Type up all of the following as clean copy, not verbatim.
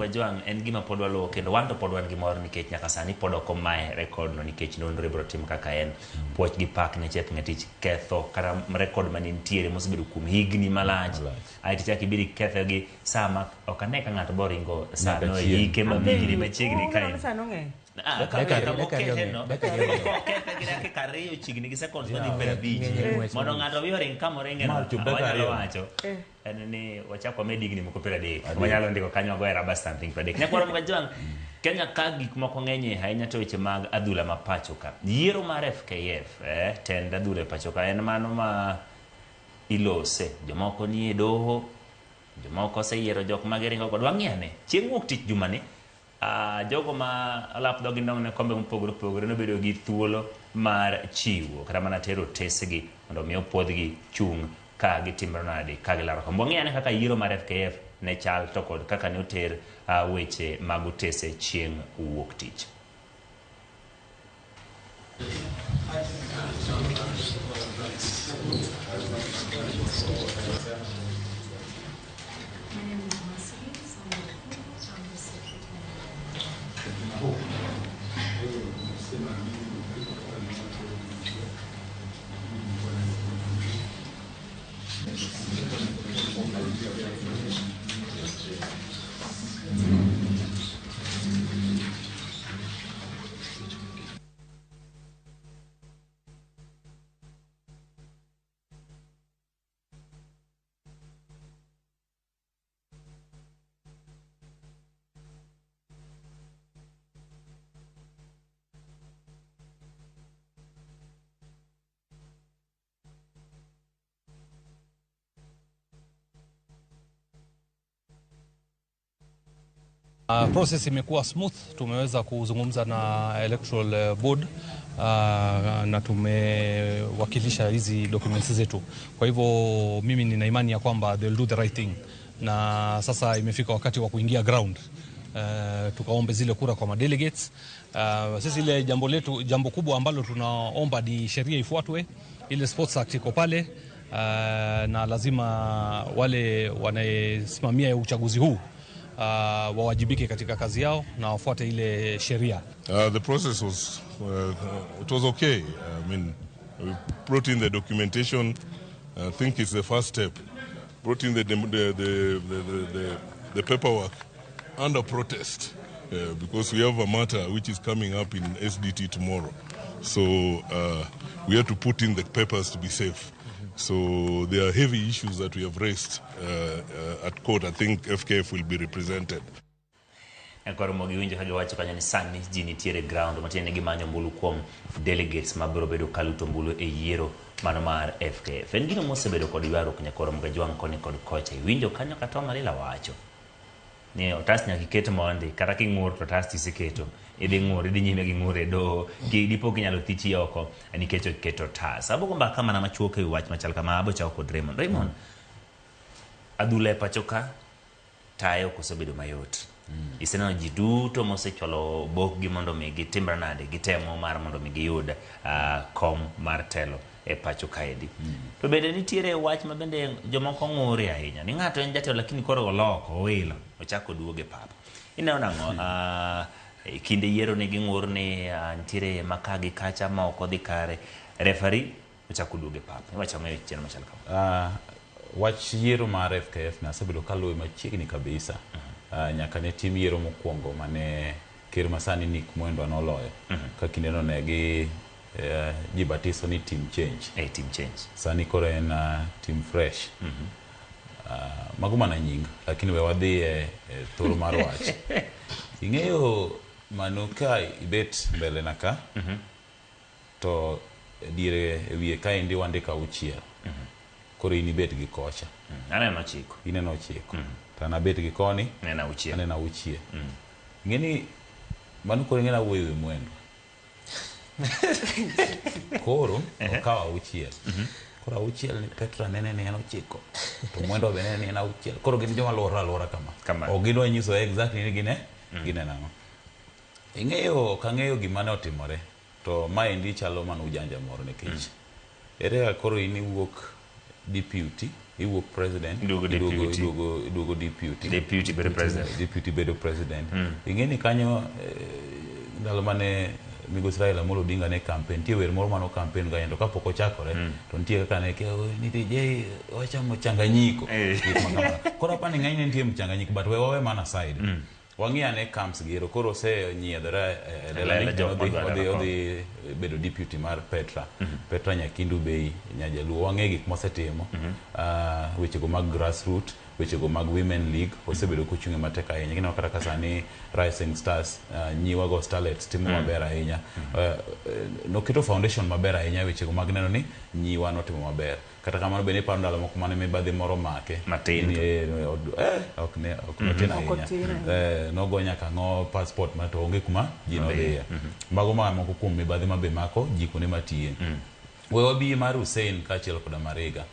Ojwang' en gima pod waluwo kendo wan to pod wan gi mor nikech nyaka sani pod ok omaye rekod no nikech nonro ibiro tim kaka en. Puoch gi pak ne Chepngetich ketho kata rekod mane nitiere mosebedo kuom higni malach. Aeto ichak ibiro iketho gi saa ma ok ane ka ng'ato boringo saa no e hike ma higni machiegni kae. Ah, okethe gi dakika ariyo chiegni gi sekonds madhi 50 mondo ng'ato obi oring kamoro ing'eno wanyalo wacho en ni wachak wamed higni moko 30 wanyalo ndiko kanyo wagoye rubber stamping 30 nyakwaro Mkajwang' Kenya ka gik moko ng'enyie ahinya to weche mag adhula ma pacho ka yiero mar FKF tend adhula e pacho ka en mano ma ilose jomoko nie doho jomoko oseyiero jok ma giringo godo wang'i ane chieng' wuok tich jumani Jogo ma olap dhogi ndong' ne kombe mopogore opogore nobedo gi thuolo mar chiwo kata mana tero otesegi mondo omi opuodhgi chung' ka gitimre nade ka gilaro kom. Wang'i ane kaka yiero mar FKF ne chal to kod kaka ne oter weche mag otese chieng' wuok tich. Process imekuwa smooth, tumeweza kuzungumza na electoral board na tumewakilisha hizi documents zetu. Kwa hivyo mimi nina imani ya kwamba they'll do the right thing, na sasa imefika wakati wa kuingia ground. Tukaombe zile kura kwa madelegates. Sisi ile jambo letu, jambo kubwa ambalo tunaomba ni sheria ifuatwe, ile Sports Act iko pale. Na lazima wale wanaesimamia uchaguzi huu wawajibike katika kazi yao na wafuate ile sheria. The process was it was okay. I mean, we brought in the documentation. I think it's the first step. Brought in the paperwork under protest because we have a matter which is coming up in SDT tomorrow. So we have to put in the papers to be safe. So there are heavy issues that we have raised at court. I think FKF will be represented. Koro giwinjo ka giwacho kanyo ni sani ji nitiere ground matiende ni gimanyo ombulu kuom delegates mabiro bedo kaluto ombulu e yiero mano mar FKF. En gino mosebedo kod ywaruok nyakoro Mgajwang' koni kod kocha. Iwinjo kanyo ka Tom Alila wacho ni otas nyaka iket mondi kata king'ur to otas tiseketo idhi ng'ur idhi nyime gi ng'ur e doho dipo kinyalo thichi oko nikech ok iketo otas. Abogo mbaka mana machuok ewi wach machal kama abo chako kod Raymond. Raymond, adhula e pacho ka tayo ok osebedo mayot. Iseneno ji duto mosechwalo bokgi mondo mi gitimre nade gitemo mar mondo mi giyud kom mar telo e pacho kaendi. To bende nitiere wach ma bende jomoko ng'ure ahinya ni ng'ato en jatelo lakini koro oloko owilo ochako oduogo e pap. Ineno nang'o? E kinde yiero ne ging'ur ni nitiere maka gi kacha ma ok odhi kare. Referee ochako oduogo e pap. Iwacho ang'o e chenro machal kama? Wach yiero mar FKF ne asebedo kaluwe machiegni kabisa. Nyaka ne tim yiero mokwongo mane ker masani Nick Mwendwa noloyo. Ka kindeno ne gi ji batiso ni team change. Team change. Sani koro en team fresh. Mago mana nying, lakini we wadhi e thoro mar wach. Ing'eyo mano ka ibet mbele na ka, to diere e wiye kaendi wandiko auchiel. Koro in ibet gi kocha. Aneno ochiko. Ineno ochiko. To an abet gi koni. Aneno auchiel. Aneno auchiel. Ing'eni mano koro ing'eni awuoyo e wi Mwendwa. Koro okawo auchiel. Koro auchiel ni Petra nene ni en ochiko. To Mwendwa be nene ni en auchiel. Koro gin joma luorore aluora kama. Ok gidwa nyiso exactly ni gine gine nang'o. Ing'eyo ok ang'eyo gima ne otimore. To maendi chalo mana ujanja moro nikech ere kaka koro in iwuok deputy Iwuok president, Iduogo deputy. Iduogo deputy. Deputy bedo president. Deputy bedo president. Ing'e ni kanyo ndalo mane migosi Raila Amolo Odinga ne campaign, nitie wer moro mano campaign kanyo to kapok ochakore to nitie kaka ne kia ni je wachamo mchanganyiko. Gik ma kamano. Koro apani ng'enyne nitie mchanganyiko but we wawe mana side. Wang'i ane camps gi ero koro osenyiedhore e lela lela jok odhi madwaro odhi kom. Odhi bedo deputy mar Petra. Petra Nyakindu Bei Nyajaluo wang'e gik mosetimo. Wechego mag grassroot, wechego mag women league osebedo kochung'e matek ahinya. Kineno kata ka sani Rising Stars, nyiwago Starlets timo maber ahinya. Noketo foundation maber ahinya e wechego mag neno ni nyiwa notimo maber. Kata kamano bende iparo ndalo moko mane mibadhi moro make. Matin. Ni, ok ne ok notin Ok ahinya. otin ahinya. Nogo nyaka ng'o passport ma to onge kuma ji nodhiye. Mago ma moko kuom mibadhi ma be mako ji kuonde matiye. We wabi mar Hussein kaachiel koda Mariga.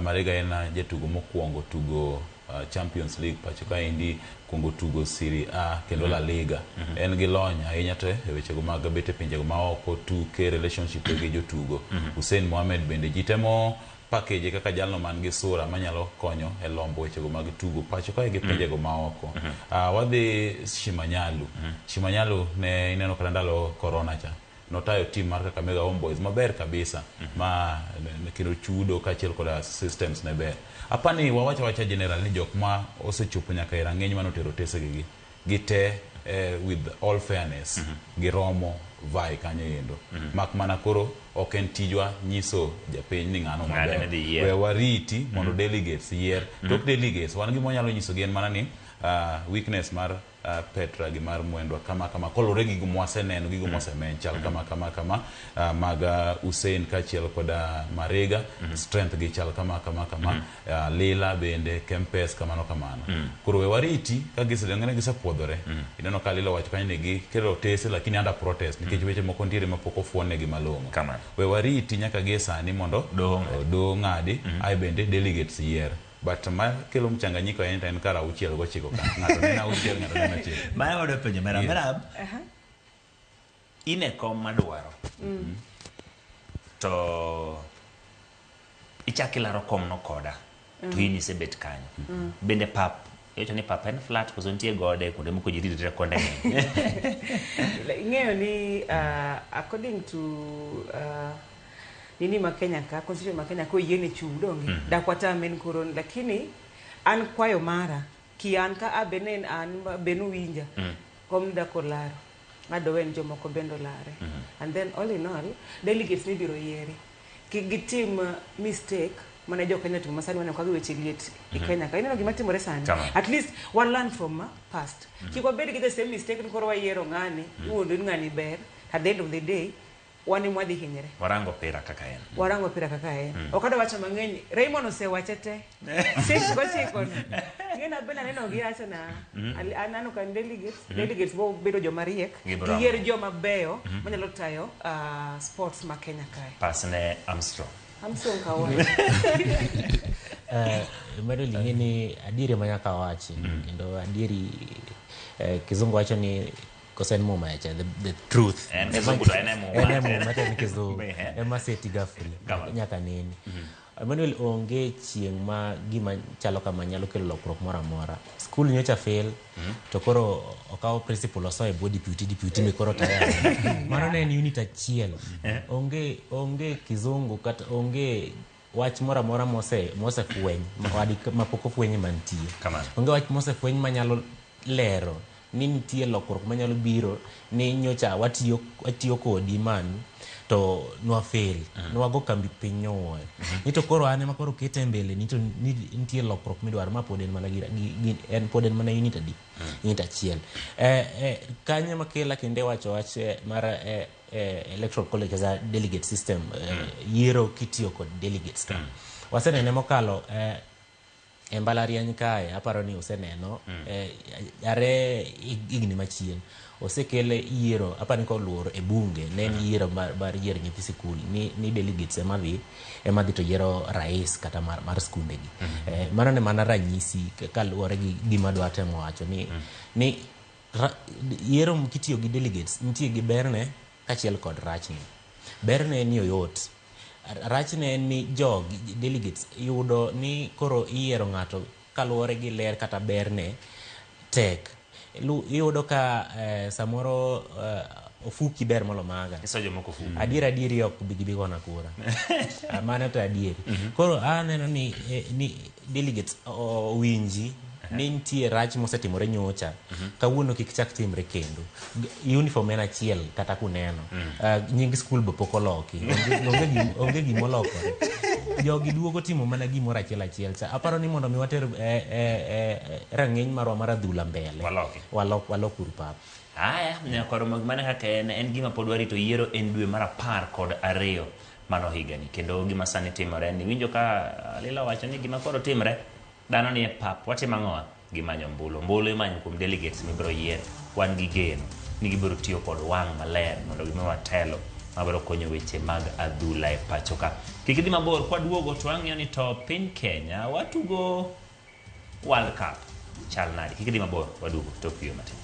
Mariga en jatugo mokwongo tugo Champions League pacho kaendi, kuongo tugo Serie A kendo La Liga. En gi lony ahinya to e wechego mag bet e pinjego maoko, tuke, relationship gi jotugo. Hussein Mohamed bende ji temo package kaka jalno man gi sura manyalo konyo e lombo wechego mag tugo pacho kae gi pinjego maoko. Wadhi Shimanyalu. Shimanyalu ne ineno kata ndalo corona cha. Notayo team mar Kakamega Homeboys maber kabisa ma kendo chudo kaachiel koda systems ne ber. Apani wawacho awacha general ni jok ma osechopo nyaka e rang'iny manotero tesegi gi gite with all fairness giromo vai kanyo endo. Mak mana koro ok en tijwa nyiso japiny ni ng'ano Ng'ane maber. midhi yier. We wariti mondo delegates yier. Tok delegates wan gima wanyalo nyisogi en mana ni weakness mar Petra gi mar Mwendwa kama kama kolure gi gigo mwaseneno gigo mwasemeny chal kama kama kama mag Hussein kaachiel koda Mariga strength gi chal kama kama kama Lila bende Kempes kamano kamano. Koro we wariti ka gisedong'e gisepuodhore. Ineno ka Lila owacho kanyo ni gikelo otese lakini under protest nikech weche moko nitiere mapok ofuonnegi malong'o. Kamano. We wariti nyaka gie sani mondo Doho ng'adi. Doho ng'adi ae bende delegates yier. But ma kelo mchanganyiko ahinya to en kar auchiel gochiko ka. Ng'ato neno auchiel, ng'ato neno ochiko. Mano wadwa penjo Merab. Merab, in e kom madwaro. To ichak ilaro komno koda. To in isebet kanyo. Bende pap, iwacho ni pap en flat koso nitie gode kuonde moko ji ridre konde ng'eny. Ing'eyo ni according to nini ma Kenya ka, constitution ma Kenya ka oyiene chung' donge? Dak watam en koro, lakini an kwayo mara ki an ka abene an bende uwinja kom dak olaro ng'ado wen jomoko bende olare. And then all in all delegates mibiro yieri kik gitim mistake mana jo Kenya timo masani waneno kaka weche liet e Kenya ka. Ineno gima timore sani? Tamam. At least one learn from past. Kik wabed gi the same mistake ni koro wayiero ng'ani, iwuondo ni ng'ani ber, at the end of the day wan ema wadhi hinyre. Warango pira kaka en. Warango pira kaka en. Ok adwa wacho mang'eny. Raymond osewache te. Six gochiko no. Ng'ena bende aneno gi acha na. Aneno ka delegates, delegates bo bedo joma riek. Gibiro Giyier joma beyo manyalo tayo sports ma Kenya kae. Pas ne Armstrong. Armstrong kawuono. Emmanuel, ing'e ni adieri ema nyaka wachi kendo adieri kizungu wacho ni koso en muma echa the truth. En kizungu to en e muma. En e muma to en kizungu. Ehe. Ema setiga free Kamano. nyaka nene. Emmanuel, onge chieng' ma gima chalo kama nyalo kelo lokruok moro amora. Skul nyocha fail to koro okawo principal osoyo e bwo deputy, deputy mi koro tayari. Mano ne en unit achiel. Onge kizungu kata onge wach moro amora mosefweny mapok ofweny mantie. Kamano. Onge wach mosefweny manyalo lero ni nitie lokruok manyalo biro ni nyocha watiyo kodi man to nwa fail, nwago kambi piny nyowuoyo. Ni to koro an ema koro kete mbele ni to nitie lokruok midwaro ma pod en mana en pod en mana unit adi? Unit achiel. Kanyo ema kela kendo wacho wach mar electoral college as a delegate system, yiero kitiyo kod delegates ka. Wasenene mokalo e mbalariany kae, aparo ni useneno are higni machien osekel yiero, aparo ni koluor e bunge ne en yiero mar yiero nyithi sikul ni delegates ema dhi to yiero rais kata mar skundegi. Mano ne mana ranyisi kaluwore gi gima adwa temo wacho ni yiero kitiyo gi delegates nitie gi berne kaachiel kod rachne. Berne ni oyot. Rachne en ni jogi delegates yudo ni koro iyiero ng'ato kaluwore gi ler kata berne tek. Iyudo ka samoro ofuki ber molo maga. Iso jomoko ofuku. Adier adieri ok bi gibi gona kura. Mano to adieri. Koro aneno ni, ni delegates owinji ni nitie rach mosetimore nyocha. Kawuono kik chak timre kendo. Uniform en achiel kata kuneno. Nying skul be pok oloki. Onge gimolokore. Jogi duogo timo mana gimoro achiel achiel cha. Aparo ni mondo mi water rang'iny marwa mar adhula mbele. Waloki. Walok uru pap. Aya, nyakoro mag mana kaka en gima pod warito yiero en dwe mar 12 mano higani. Kendo gima sani timore ni winjo ka Lila wacho ni gima koro timre, dhano ni e pap, watimo ang'owa? Gimanyo ombulu. Ombulu imanyo kuom delegates mibiro yier. Wan gi geno ni gibiro tiyo kod wang' maler mondo gimiwa telo mabiro konyo weche mag adhula e pacho ka. Kik idhi mabor, kwaduogo to wang'iyo ni to piny Kenya watugo World Cup chal nade. Kik idhi mabor, waduogo tok yueyo matin.